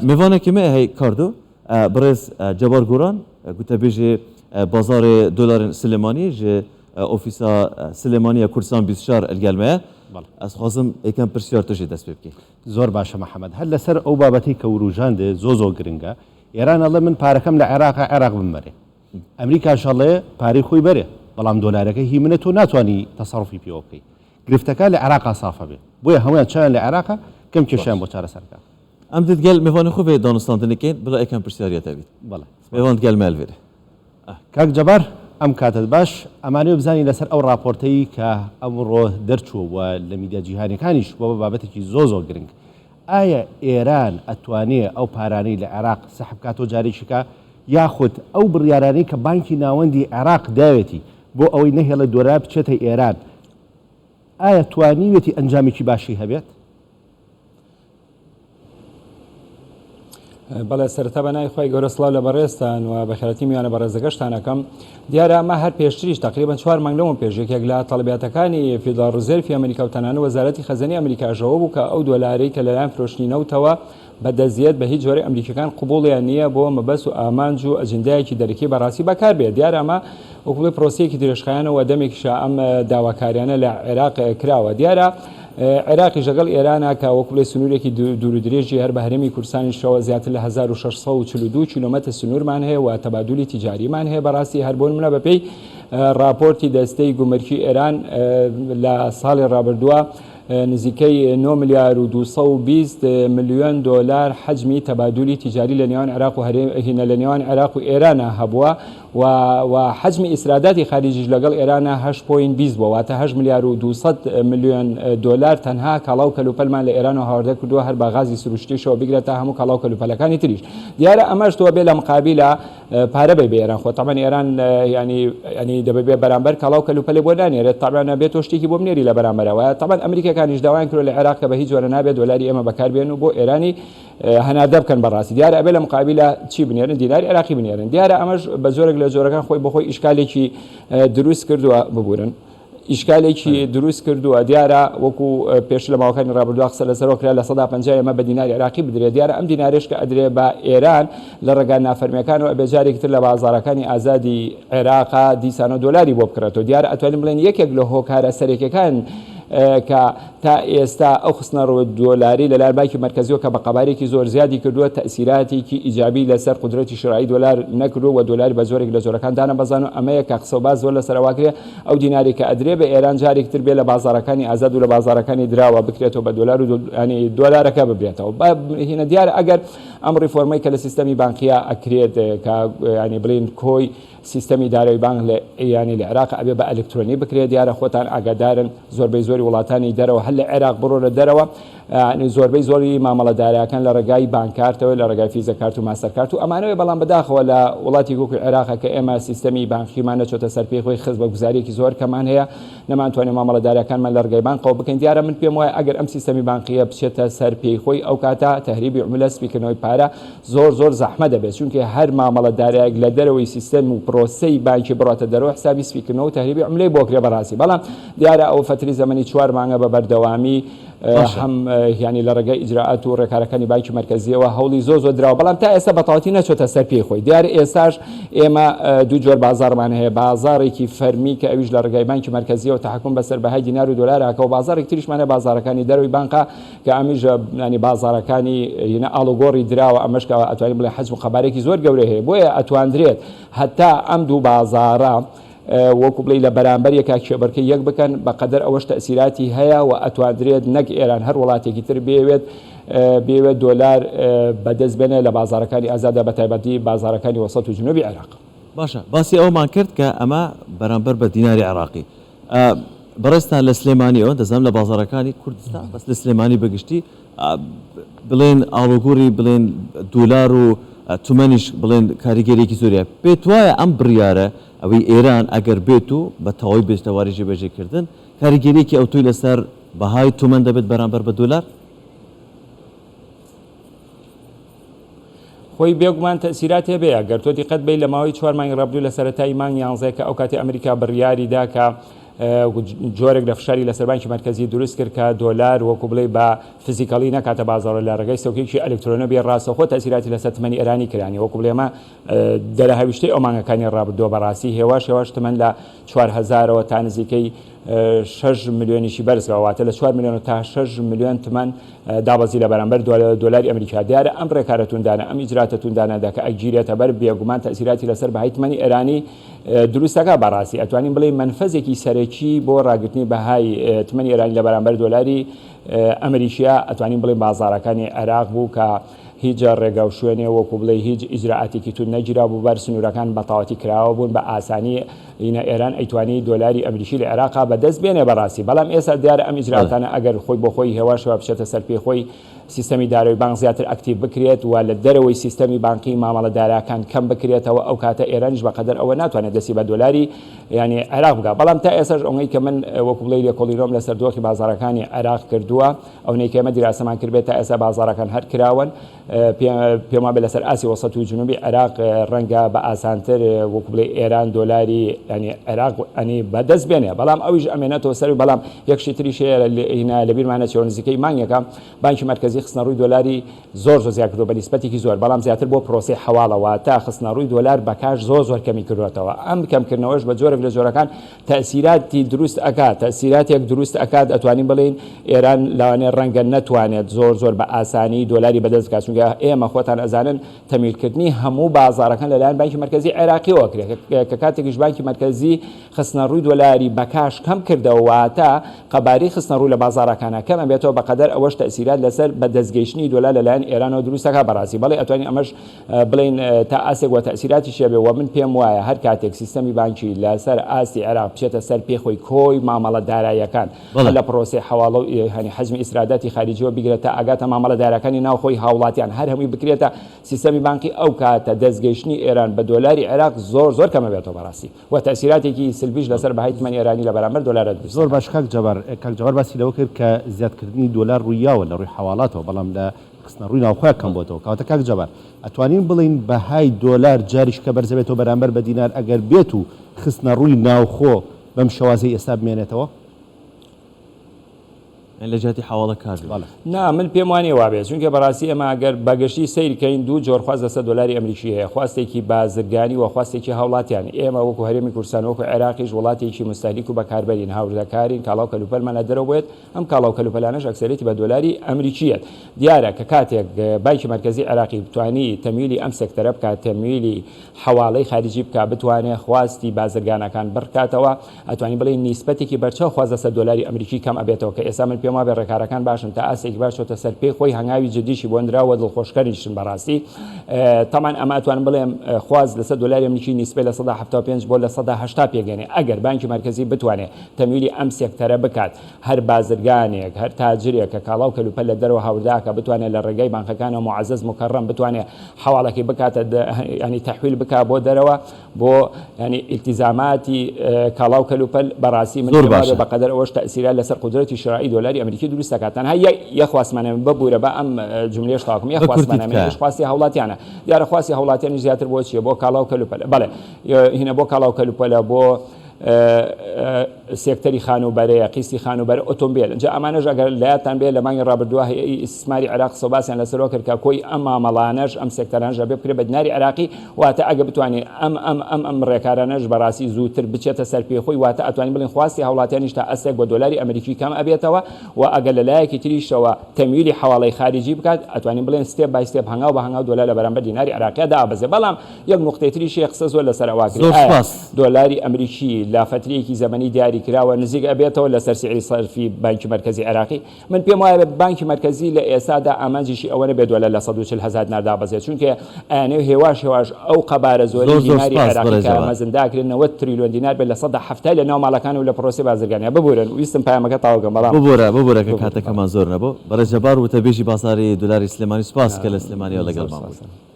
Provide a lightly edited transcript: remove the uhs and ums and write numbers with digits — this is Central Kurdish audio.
مێوانێکی مە هەی کاردۆ بەڕێز جەبار گۆران گوتەبێژێ بازاڕێ دۆلارên سلێمانی ژ ئۆفیسا سلێمانیە کوردستان 24 الگەل مەیە. ئەز خوازم یەکەم پرسیار تو ژێ دەست پێ بکەی. زۆر باشە محەمەد هەر لەسەر ئەو بابەتەی کە وروژاندێ زۆ زۆر گرنگە ئێران ئەڵێ من پارەکەم لە عێراقە عێراق بمبەرێ ئەمریکاش ئەڵێ پارەی خۆی بەرێ بەڵام دۆلارەکە هی منە تۆ ناتوانی تەسەڕوفی پێوە بکەی گرفتەکە لە عێراقا سافە بێ بۆیە هەموویان چاویان لە عێراقە کەم کێشەیان بۆ چارەسەر کا. ئەم دت گەل مێوانی خو ڤێ دانوستاندنی کەین بلا ئێکەم پرسیاریە تە بیت. بەڵێ. مێوان گەل مەل ڤێرێ. کاک جەبار ئەم کاتەت باش، ئەمانەوێ بزانین لەسەر ئەو ڕاپۆرتەی کە ئەمڕۆ دەرچووە و لە میدیا جیهانیەکانیش بووە بە بابەتێکی زۆر زۆر گرنگ، ئایا ئێران ئەتوانێ ئەو پارانەی لە عێراق سەحب کاتەوە جارێکیکە یاخود ئەو بڕیارانەی کە بانکی ناوەندی عێراق داوێتی بۆ ئەوەی نەهێڵێ دۆلار بچێتە ئێران ئایا توانیوێتی ئەنجامێکی باشی هەبێت؟ بەڵێ سەرەتا بە ناوی خوای گەورە سڵاو لە بەڕێزتان و بەخێرهاتی میوانە بەڕێزەکەشتان ئەکەم. دیارە ئەمە هەر پێشتریش تەقریبەن چوار مانگ لەوە پێش یەکێک لە تەڵەبیاتەکانی فیدراڵ ڕیزێرفی ئەمریکا و تەنانەت وەزارەتی خەزێنەی ئەمریکاش ئەوە بوو کە ئەو دۆلارەی کە لەلایەن فرۆشتنی نەوتەوە بەدەست دێت بە هیچ جۆرێک ئەمریکیەکان قبوڵیان نییە بۆ مەبەست و ئامانج و ئەجندایەکی دەرەکی بەڕاستی بەکار بێت. دیارە ئەمە وەکو بڵێی پرۆسەیەکی درێژخایەنە و دەمێکیشە ئەم داواکاریانە لە عێراق کراوە. دیارە عێراقیش لەگەڵ ئێرانە کە وەکو بڵێی سنوورێکی دوور و درێژی هەر بە هەرێمی کوردستانیشەوە زیاتر لە 1642 کیلۆمەتر سنوورمان هەیە و تەبادولی تیجاریمان هەیە. بەڕاستی هەر بۆ نمونە بەپێی ڕاپۆرتی دەستەی گومرکی ئێران لە ساڵی ڕابردووە نزیکەی 9 ملیار و 220 ملیۆن دۆلار حەجمی تەبادولی تیجاری لە نێوان عێراق و هەرێم لە نێوان عێراق و ئێرانە هەبووە و و حەجمی ئیسراداتی خاریجیش لەگەڵ ئێرانە هەشت point 20 بووە، واتە هەشت ملیار و 200 ملیۆن دۆلار تەنها کاڵا و کەلوپەلمان لە ئێرانەوە هاوردە کردووە، هەر بە غازی سروشتیشەوە بگرە تا هەموو کاڵا و کەلوپەلەکانی تریش. دیارە ئەمەش تۆ بێ لە مقابیلە پارە بەی بە ئێران، خۆ تەبعەن ئێران یانی یانی دەبێ بێ بەرامبەر کاڵا و کەلوپەلێ بۆ نانێرێت، تەبعەن ئەبێ تۆ شتێکی بۆ بنێری لە بەرامبەرەوە. تەبعەن ئەمریکیەکانیش داوایان کردووە لە عێراق کە بە هیچ جۆرە نابێ دۆلاری ئێمە بەکار بێن و بۆ ئێرانی هەناردە بکەن. بەڕاستی دیارە ئەبێ لە مقابیلە چی بنێرن؟ دیناری عێراقی بنێرن. دیارە ئەمەش بە جۆرێک لە جۆرەکان خۆی بەخۆی ئیشکالێکی دروست کردووە، ببورن ئیشکالێکی دروست کردووە. دیارە وەکو پێش لە ماوەکانی ڕابردووە قسە لەسەرەوە کرا 50% ئێمە بە دیناری عێراقی بدرێت. دیارە ئەم دینارێش کە ئەدرێ بە ئێران لە ڕێگا نافەرمیەکانەوە ئەبێ جارێکی تر لە بازاڕەکانی ئازادی عێراقا دیسانەوە دۆلاری بۆ بکڕێتەوە. دیارە ئەتوانین بڵێن یەکێک لە هۆکارە سەرەکیەکان کە تا ئێستا ئەو خستنەڕووە دۆلاری لەلایەن بانکی مەرکەزیەوە کە بە قەبارەیەکی زۆر زیادی کردووە تەئسیراتێکی ئیجابی لەسەر قودرەتی شرایی دۆلار نەکردووە و دۆلاری بە جۆرێک لە جۆرەکان دانەبەزانوە ئەمەیە کە قسە و باس زۆر لەسەر ئەوە کرێ ئەو دینارەی کە ئەدرێ بە ئێران جارێکی تر بێ لە بازاڕەکانی ئازاد و لە بازاڕەکانی دراوە بکرێتەوە بە دۆلار و یانی دۆلارەکە ببرێتەوە بە هینە دیارە ئەگەر ئەم ڕیفۆرمەی کە لە سیستەمی بانقیا ئەکرێت کە یانی بڵێین کۆی سیستەمی دارایی بانک لە یانی لە عێراق ئەبێ بە ئەلکترۆنی بکرێت، دیارە خۆتان ئاگادارن زۆربەی زۆری وڵاتانی دەرەوە هەر لە عێراق بڕۆنە دەرەوە زۆربەی زۆری مامەڵە دارایەکان لە ڕێگای بانکارتەوە لە ڕێگای فیزە کارت و ماستەر کارت و ئەمانەوەی، بەڵام بەداخەوە لە وڵاتی وەکو عێراق کە ئێمە سیستەمی بانقیمان نەچۆتە سەر پێی خۆی خزمەتگوزاریەکی زۆر کەمان هەیە نەمانتوانێت مامەڵە دارایەکانمان لە ڕێگای بانقەوە بکەین. دیارە من پێم وایە ئەگەر ئەم سیستەمی بانقیە بچێتە سەر پێی خۆی ئەو کاتە تەهریبی عوملە سپیکردنەوەی پارە زۆر زۆر زەحمەت دەبێت چونکە هەر مامەڵە دارایەک لە دەرەوەی سیستەم و پرۆسەی بانکی بڕاتە دەرەوە حسابی سپیکردنەوە و تەهریبی عوملەی بۆ کرێ بەڕاستی بەڵام دیارە ئەوە فەتری زەمەنی چوار مانگە بە بەردەوامی هەم یانی لە ڕێگای ئیجرائات و ڕێکارەکانی بانکی مەرکەزیەوە هەوڵی زۆر زۆر دراوە بەڵام تا ئێستا بەتەواوەتی نەچۆتە سەر پێی خۆی. دیارە ئێستاش ئێمە دوو جۆر بازاڕمان هەیە بازاڕێکی فەرمی کە ئەویش لە ڕێگای بانکی مەرکەزیەوە تەحەکوم بەسەر بەهای دینار و دۆلار ئەکا و بازاڕێکی تریشمان هەیە بازاڕەکانی دەرەوەی بانقە کە ئەمیش یانی بازاڕەکانی هینا ئاڵوگۆڕی دراوە ئەمەش کە ئەتوانین بڵێ حەجم و قەبارەیەکی زۆر گەورەی هەیە بۆیە ئەتواندرێت هەتا ئەم دوو بازاڕە وەکو بڵێی لە بەرامبەر یەکا کێبڕکێی یەک بکەن، بە قەدەر ئەوەش تەئسیراتی هەیە و ئەتواندرێت نەک ئێران هەر وڵاتێکی تر بێوێت بێوێت دۆلار بە دەست بێنێ لە بازاڕەکانی ئازادا بە تایبەتی بازاڕەکانی وەسەت و جنوبی عێراق. باشە باسی ئەوەمان کرد کە ئەمە بەرامبەر بە دیناری عێراقی بەڕێزتان لە سلێمانیەوە دەزانم لە بازاڕەکانی کوردستان بەس لە سلێمانی بەگشتی بڵێن ئاڵوگۆڕی بڵێن دۆلار و تومەنیش بڵێن کاریگەریەکی زۆری هەیە پێت وایە ئەم بڕیارە ئەوەی ئێران ئەگەر بێت و بە تەواوی بێتە واری جێبەجێکردن کاریگەریەکی ئەوتۆی لەسەر بەهای تومەن دەبێت بەرامبەر بە دۆلار؟ خۆی بێگومان تەئسیرات هەبێ ئەگەر تۆ دیقەت بەی لە ماوەی چوار مانگی ڕابردوو لە سەرەتای مانگ یانزەیە کە ئەو کاتی ئەمریکا بڕیاری دا کە. جۆرێک لە فشاری لەسەر بانکی مەرکەزی دروست کرد کە دۆلار وەکو بڵێی بە physically نەکاتە بازاڕ لە ڕێگای سەوکێکی ئەلکترۆنە بێ ڕاستەوخۆ تەئسیراتی لەسەر تمەنی ئێرانی کرانی وەکو بڵێ ئەمە دەرەهاویشتەی ئەو مانگەکانی ڕابردووە بەڕاستی هێواش هێواش تمەن لە 4000ەوە تا نزیکەی 6 ملیۆنیشی بەرزکەوە واتە لە 4 ملیۆن تا 6 ملیۆن تمەن دابەزی لە بەرامبەر دۆلاری ئەمریکا. دیارە ئەم ڕێکارە توندانە، ئەم ئیجراتە توندانە کە ئەگیرێتە بەر بێگومان تەئسیراتی لەسەر بەهای تمەنی ئێرانی دروست ئەکا. بەڕاستی ئەتوانین بڵێین مەنفەزێکی سەرەکی بۆ ڕاگرتنی بەهای تمەنی ئێرانی لە بەرامبەر دۆلاری ئەمریکیا ئەتوانین بڵێین بازاڕەکانی عێراق بوو کە هیچ ڕێگا و شوێنێ وەکو بڵێی هیچ ئیجرائاتێکی توند نەگیرابوو بەر سنوورەکان بەتەواوەتی کراوە بوون بە ئاسانی ئینە ئێران ئەیتوانی دۆلاری ئەمریکی لە عێراقا بە دەست بێنێ بەڕاستی بەڵام ئێستا دیارە ئەم ئیجرائاتانە ئەگەر خۆی بۆ خۆی هێواش هێوا بچێتە سەر پێی خۆی سیستەمی دارایی بانق زیاتر ئەکتیڤ بکرێت و لە دەرەوەی سیستەمی بانقی مامەڵە داراکان کەم بکرێتەوە ئەو کاتە ئێرانیش بە قەدەر ئەوە ناتوانێت دەستی بە دۆلاری یانی عێراق بگا بەڵام تا ئێستاش ئەوەی کە من وەکو بڵێی لێکۆڵینەوەم لەسەر دۆخی بازاڕەکانی عێراق کردووە ئەونەی کە ئێمە دیراسەمان کردبێت تا ئێستا بازاڕەکان هەر کراون پێم وابێ لەسەر ئاستی وەسەت و جنوبی عێراق ڕەنگە بە ئاسانتر وەکو بڵێ ئێران دۆلاری ینی عێراق ئەنی بەدەست بێنێ بەڵام ئەویش ئەمێنێتەوە سەر بەڵام یەک شتی تریش هەیە هینا لەبیرمان نەچێەوە نزیکەی مانگێکە بانکی مەرکەزی خستنەڕووی دۆلاری زۆر زۆر زیاد کردووە بە نیسبەتێکی زۆر بەڵام زیاتر بۆ پرۆسەی حەواڵە واتە خستنەڕووی دۆلار بە cash زۆر زۆر کەمی کردووەتەوە ئەم کەمکردنەوەش بە جۆرێک لە جۆرەکان تەئسیراتی دروست ئەکات، تەئسیراتێک دروست ئەکات ئەتوانین بڵێین ئێران لەوانەیە ڕەنگە نەتوانێت زۆر زۆر بە ئاسانی دۆلاری بەدەست بکات چونکە ئێمە خۆتان ئەزانن تەمویلکردنی هەموو بازاڕەکان لەلایەن بانکی مەرکەزی عێراقیەوە ئەکرێت کە کاتێکیش بانکی مەرکەزی خستنەڕووی دۆلاری بە cash کەم کردەوە واتە قەبارەی خستنەڕوو لە بازاڕەکانا کەم ئەبێتەوە بەقەدەر ئەوەش تەئسیرات لەسەر بەدەستگەیشتنی دۆلار لەلایەن ئێرانەوە دروست ئەکات بەڕاستی بەڵێ ئەتوانین ئەمەش بڵێین تا ئاستێک وە تەئسیراتیشی هەبێ وە من پێم وایە هەر کاتێک سیستەمی بانکی لە سەر ئاستی عێراق بچێتە سەر پێی خۆی کۆی مامەڵە داراییەکان هەر لە پرۆسەی حەواڵە و یانی حەجمی ئیسراداتی خاریجیەوە بیگرە تا ئەگاتە مامەڵە داراکانی ناو خۆی هاوڵاتیان هەر هەمووی بکرێتە سیستەمی بانقی ئەو کاتە دەست گەیشتنی ئێران بە دۆلاری عێراق زۆر زۆر کەم ئەبێتەوە بەڕاستی وە تەئسیراتێکی سلبیش لەسەر بەهای تمەنی ئێرانی لە بەرامبەر دۆلارا دروست زۆر دەکات. باش کاک جەبار، کاک جەبار باسی لەوە کرد کە زیادکردنی دۆلار ڕوویاوە لە ڕووی حەواڵاتەوە بەڵام لە خستنە ڕووی ناوخۆیان کەم بۆتەوە کەواتە کاک جەبار ئەتوانین بڵێین بەهای دۆلار جاریشکە بەرزەبێتەوە بەرامبەر بە دینار ئەگەر بێت و خستنە ڕووی ناوخۆ بەم شێوازەی ئێستا بمێنێتەوە؟ یانی لە جیاتی حەواڵە کار بێت. بەڵێ. نا من پێم وانیە وابێت چونکە بەڕاستی ئێمە ئەگەر بەگشتی سەیر کەین دوو جۆر خواست لەسەر دۆلاری ئەمریکی هەیە خواستێکی بازرگانی و خواستێکی هاوڵاتیان ئێمە وەکو هەرێمی کوردستان وەکو عێراقیش وڵاتێکی موستەهلیک و بەکاربەرین هاوردەکارین کاڵا و کەلوپەلمان لە دەرەوە بۆیەت ئەم کاڵا و کەلوپەلانەش ئەکسەرێتی بە دۆلاری ئەمریکییە. دیارە کە کاتێک بانکی مەرکەزی عێراقی توانی تەمویلی ئەم سێکتەرە بکات، تەمویلی حەواڵەی خاریجی بکات، بتوانێت خواستی بازرگانەکان بڕکاتەوە، ئەتوانین بڵێین نیسبەتێکی بەرچاو خواست لەسەر دۆلاری ئەمریکی کەم ئەبێتەوە کە ئێستا من پێم وابێ ڕێکارەکان باشن تا ئاستێکی باش چۆتە سەر پێی خۆی هەنگاوی جدیشی بۆ نراوە دڵخۆشکەریشن بەڕاستی تەمان ئەمە ئەتوانم بڵێم خواست لەسەر دۆلاری ئەمریکی نیسبەی 75% بۆ 80% پێگەێنێ ئەگەر بانکی مەرکەزی بتوانێت تەمویلی ئەم سێکتەرە بکات، هەر بازرگانێک، هەر تاجرێک کە کاڵا و کەلوپەل لە دەرەوە هاوردە ئەکا بتوانێت لە ڕێگای بانقەکانەوە موعەزەز موکەڕەم بتوانێت حەواڵەکەی بکاتە یانی تەحویل بکا بۆ دەرەوە بۆ یانی ئیلتیزاماتی کاڵا و کەلوپەل بەڕاستی من زۆر پێم وابێ باشە. بەقەدەر ئەوەش تەئسیرات لەسەر قودرەتی شرایی دۆلاری ئەمریکی دروست ئەکات تەنها یە یە خواستمانە ببورە با ئەم جوملەیەش تەواو کەم یە بە کورتی خواستمانە تکایە. ئەویش خواستی هاوڵاتیانە دیارە خواستی هاوڵاتیانیش زیاتر بۆ چیە بۆ کاڵا و کەلوپەلە بەڵێ هینە بۆ کاڵا و کەلوپەلە بۆ سێکتەری خانووبەرەیە، قیستی خانووبەرە، ئۆتۆمبێل، جا ئەمانەش ئەگەر لەیادتان بێت لە مانگی ڕابردووە هەیئەی ئیستسماری عێراق قسە و باسیان لەسەرەوە کرد کە کۆی ئەم مامەڵانەش ئەم سێکتەرانەش ئەبێ بکرێت بە دیناری عێراقی، واتە ئەگەر بتوانین ئەم ئەم ئەم ئەم ڕێکارانەش بەڕاستی زووتر بچێتە سەر پێی خۆی واتە ئەتوانین بڵێین خواستی هاوڵاتیانیش تا ئەستێک بۆ دۆلاری ئەمریکی کەم ئەبێتەوە و ئەگەر لە لایەکی تریشەوە تەمویلی حەواڵەی خاریجی بکات ئەتوانین بڵێین step by step هەنگاو بە هەنگاو دۆلار لە بەرامبەر دیناری عێراقیا دابەزێ بەڵام یەک نوقتەی تریش هەیە قسە زۆر لەسەر ئەوە ئەکرێ زۆر ئایا سوپاس. دۆلاری ئەمریکی لە فەترەیەکی زەمەنی دیاری کراوە نزیک ئەبێتەوە لەسەر سعری سەرفی بانکی مەرکەزی عێراقی؟ من پێم وایە بانکی مەرکەزی لە ئێستادا ئامانجیشی ئەوە نەبێت دۆلار لە 140 هەزار دینار دابەزێت چونکە ئەیانەوێ هێواش هێواش ئەو قەبارە زۆرەی زۆر زۆر دیناری سوپاس عێراقی بەڕێز کە جەبار. مەزندە ئەکرێت 90 تریلیۆن دینار بێت 70% لە ناو ماڵەکان و لە پرۆسەی بازرگانیە ببورن ویستم پەیامەکە تەواو کەم بەڵام ببورە ببورە کە ببورن بەڵێ. کاتەکەمان زۆر نەبوو. بەڕێز جەبار وتەبێژی بازاڕی دۆلاری سلێمانی سوپاس کە لە سلێمانیەوە زۆر لەگەڵمان سوپاس. بوویت.